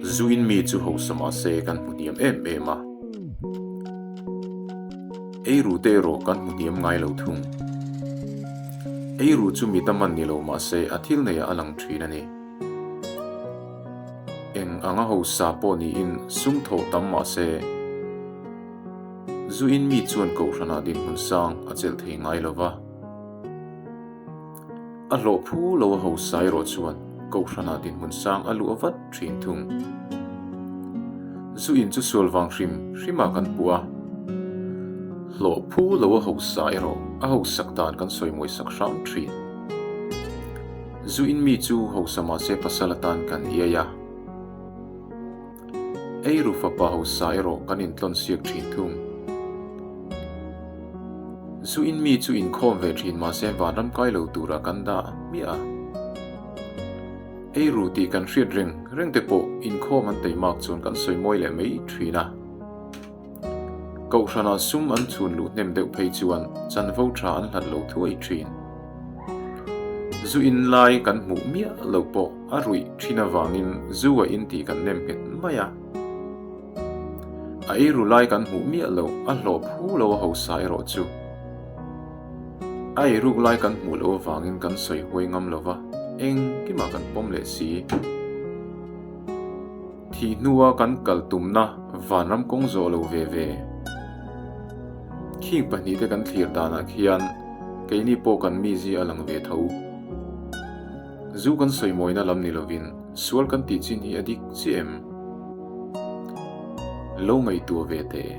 Zu in mi chu hausa mah se kan hmu hniam em em a. Eiru te erawh kan hmu hniam ngai lo thung. Eiru chu mit a man ni lo mah se a thil neiah a lang thin a ni. Eng anga hausa pawh niin sum thawh tam mah se zu in mi chuan kohhranah dinhmun sang a chelh thei ngai lo va. A hlawh phu lo a hausa erawh chuan Kohhranah dinhmun sang a luh vat thin thung. Zu in chu sual vang hrim hrimah kan puh a. Hlawh phu lo a hausa erawh a hausak dan kan sawi mawi sak hram thin. Zu in mi chu hausa mahse pasal atan kan iai a. Eiru fapa hausa erawh kan intlawn siak thin thung. Zu in mi chu inkhawm ve thin mahse vanram kai lo turah kan dah hmiah a. Eiru tih kan hriat reng reng te pawh inkhawm an teimak chuan kan sawi mawi leh mai thin a. Kohhranah sum an chhun luh hnem deuh phei chuan chanvo tha an hlat lo thuai thin. Zu in lai kan hmuh miah lo pawh a ruih thin avangin zu a in tih kan nem nghet mai a. A eiru lai kan hmuh miah lo a hlawh phu lo a hausa erawh chu. A eiruk lai kan hmuh loh avangin kan sawi huai ngam lo va, engkimah kan pawm leh si. Thih hnua kan kal tumna vanram kawng zawh lo ve ve. Khing pahnihte kan thlir danah khian keini pawh kan mizi a lang ve tho. Zu kan sawimawina lam ni lovin sual kan tih chin hi a dik chiah em? Lo ngaihtuah ve teh.